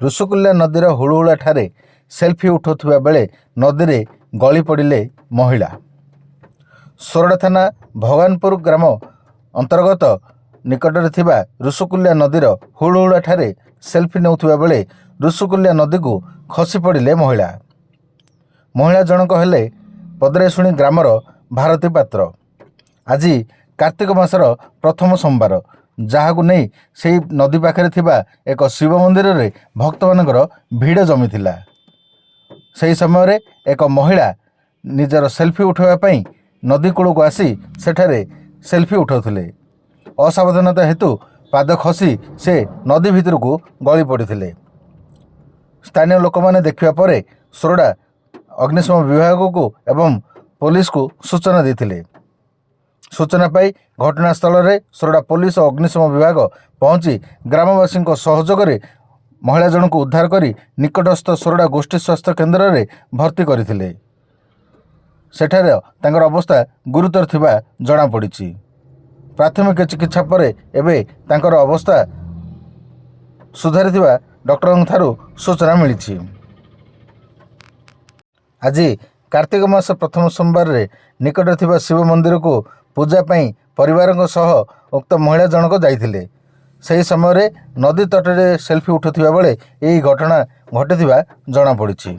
ଋଷିକୁଲ୍ୟା ନଦୀର ହୁଳୁହୁଳାଠାରେ ସେଲ୍ଫି ଉଠାଉଥିବା ବେଳେ ନଦୀରେ ଗଳି ପଡ଼ିଲେ ମହିଳା। ସୋରଡ଼ା ଥାନା ଭଗବାନପୁର ଗ୍ରାମ ଅନ୍ତର୍ଗତ ନିକଟରେ ଥିବା ଋଷିକୁଲ୍ୟା ନଦୀର ହୁଳୁହୁଳାଠାରେ ସେଲ୍ଫି ନେଉଥିବା ବେଳେ ଋଷିକୁଲ୍ୟା ନଦୀକୁ ଖସି ପଡ଼ିଲେ ମହିଳା। ମହିଳା ଜଣକ ହେଲେ ପଦରେଶୁଣୀ ଗ୍ରାମର ଭାରତୀ ପାତ୍ର। ଆଜି କାର୍ତ୍ତିକ ମାସର ପ୍ରଥମ ସୋମବାର, ଯାହାକୁ ନେଇ ସେହି ନଦୀ ପାଖରେ ଥିବା ଏକ ଶିବ ମନ୍ଦିରରେ ଭକ୍ତମାନଙ୍କର ଭିଡ଼ ଜମିଥିଲା। ସେହି ସମୟରେ ଏକ ମହିଳା ନିଜର ସେଲ୍ଫି ଉଠାଇବା ପାଇଁ ନଦୀ କୂଳକୁ ଆସି ସେଠାରେ ସେଲ୍ଫି ଉଠାଉଥିଲେ। ଅସାବଧାନତା ହେତୁ ପାଦ ଖସି ସେ ନଦୀ ଭିତରକୁ ଗଳି ପଡ଼ିଥିଲେ। ସ୍ଥାନୀୟ ଲୋକମାନେ ଦେଖିବା ପରେ ସୋରଡ଼ା ଅଗ୍ନିଶମ ବିଭାଗକୁ ଏବଂ ପୋଲିସକୁ ସୂଚନା ଦେଇଥିଲେ। ସୂଚନା ପାଇ ଘଟଣାସ୍ଥଳରେ ସୋରଡ଼ା ପୋଲିସ ଓ ଅଗ୍ନିଶମ ବିଭାଗ ପହଞ୍ଚି ଗ୍ରାମବାସୀଙ୍କ ସହଯୋଗରେ ମହିଳା ଜଣଙ୍କୁ ଉଦ୍ଧାର କରି ନିକଟସ୍ଥ ସୋରଡ଼ା ଗୋଷ୍ଠୀ ସ୍ୱାସ୍ଥ୍ୟ କେନ୍ଦ୍ରରେ ଭର୍ତ୍ତି କରିଥିଲେ। ସେଠାରେ ତାଙ୍କର ଅବସ୍ଥା ଗୁରୁତର ଥିବା ଜଣାପଡ଼ିଛି। ପ୍ରାଥମିକ ଚିକିତ୍ସା ପରେ ଏବେ ତାଙ୍କର ଅବସ୍ଥା ସୁଧାରିଥିବା ଡକ୍ଟରଙ୍କ ଠାରୁ ସୂଚନା ମିଳିଛି। ଆଜି କାର୍ତ୍ତିକ ମାସ ପ୍ରଥମ ସୋମବାରରେ ନିକଟରେ ଥିବା ଶିବ ମନ୍ଦିରକୁ ପୂଜା ପାଇଁ ପରିବାରଙ୍କ ସହ ଉକ୍ତ ମହିଳା ଜଣକ ଯାଇଥିଲେ। ସେହି ସମୟରେ ନଦୀ ତଟରେ ସେଲ୍ଫି ଉଠାଉଥିବା ବେଳେ ଏହି ଘଟଣା ଘଟିଥିବା ଜଣାପଡ଼ିଛି।